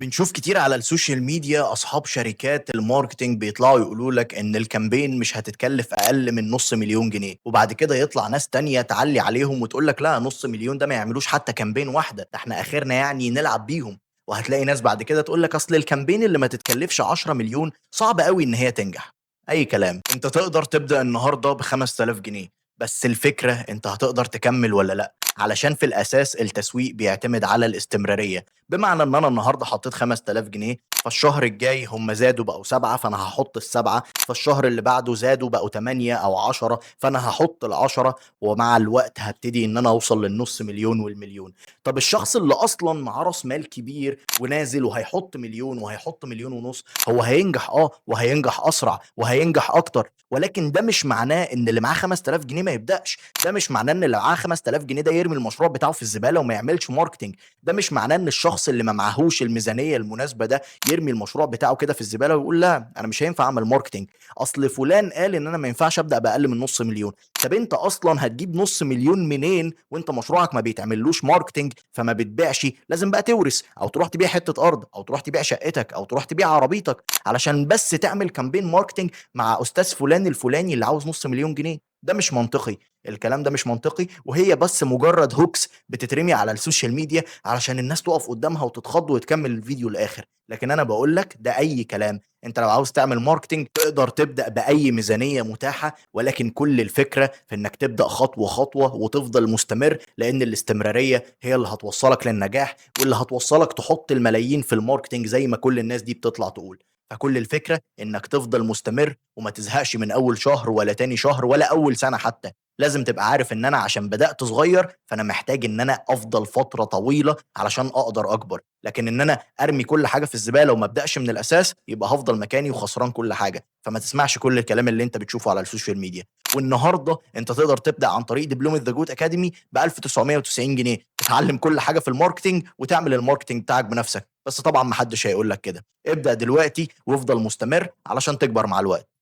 بنشوف كتير على ال social media أصحاب شركات ال marketing بيطلعوا يقولوا لك إن ال campaign مش هتتكلف أقل من نُص مليون جنيه، وبعد كده يطلع ناس تانية تعلّي عليهم وتقول لك لأ، نُص مليون ده ما يعملوش حتى campaign واحدة، ده إحنا آخرنا يعني نلعب بيهم، وهتلاقي ناس بعد كده تقول لك أصل ال campaign اللي ما تتكلفش 10.000.000 صعب أوي إن هي تنجح. أي كلام، أنت تقدر تبدأ النهارده ب5000 جنيه، بس الفكرة أنت هتقدر تكمل والّا لأ؟ علشان في الأساس التسويق بيعتمد على الاستمرارية، بمعنى إن أنا النهارده حطيت 5000 جنيه، فالشهر الجاي هم زادوا بقوا 7 فأنا هاحط ال7، فالشهر اللي بعده زادوا بقوا 8 أو 10 فأنا هاحط ال10، ومع الوقت هابتدي إن أنا أوصل للنُص مليون والمليون. طب الشخص اللي أصلًا معاه راس مال كبير ونازل وهيحط مليون وهيحط مليون ونص، هو هينجح آه، وهينجح أسرع وهينجح أكتر، ولكن ده مش معناه إن اللي معاه 5000 جنيه ما يبدأش، ده مش معناه إن اللي معاه 5000 جنيه ده يرمي المشروع بتاعه في الزبالة وما يعملش marketing، ده مش معناه إن الشخص اللي ما معاهوش الميزانية المناسبة ده يرمي المشروع بتاعه كده في الزبالة ويقول لا، أنا مش هينفع أعمل marketing، أصل فلان قال إن أنا ما ينفعش أبدأ بأقل من نُص مليون. طب أنت أصلًا هتجيب نُص مليون منين وأنت مشروعك ما بيتعملوش marketing فما بتبيعش؟ لازم بقى تورث أو تروح تبيع حتة أرض أو تروح تبيع شقتك أو تروح تبيع عربيتك علشان بس تعمل campaign marketing مع أستاذ فلان الفلاني اللي عاوز نُص مليون جنيه. ده مش منطقي، الكلام ده مش منطقي، وهي بس مجرد hooks بتترمي على ال social media علشان الناس تقف قدامها وتتخض وتكمل الفيديو للآخر، لكن أنا باقول لك ده أي كلام. أنت لو عاوز تعمل marketing تقدر تبدأ بأي ميزانية متاحة، ولكن كل الفكرة في إنك تبدأ خطوة خطوة وتفضل مستمر، لأن الاستمرارية هي اللي هتوصلك للنجاح واللي هتوصلك تحط الملايين في ال marketing زي ما كل الناس دي بتطلع تقول. فكل الفكرة إنك تفضل مستمر وما تزهقش من أول شهر ولا تاني شهر ولا أول سنة حتى. لازم تبقى عارف إن أنا عشان بدأت صغير فأنا محتاج إن أنا أفضل فترة طويلة علشان أقدر أكبر، لكن إن أنا أرمي كل حاجة في الزبالة وما أبدأش من الأساس يبقى هافضل مكاني وخسران كل حاجة. فما تسمعش كل الكلام اللي أنت بتشوفه على ال social media. والنهارده أنت تقدر تبدأ عن طريق دبلومة The Goat Academy ب1990 جنيه، تتعلم كل حاجة في ال marketing وتعمل ال marketing بتاعك بنفسك، بس طبعًا ما حدش هيقول لك كده. ابدأ دلوقتي وافضل مستمر علشان تكبر مع الوقت.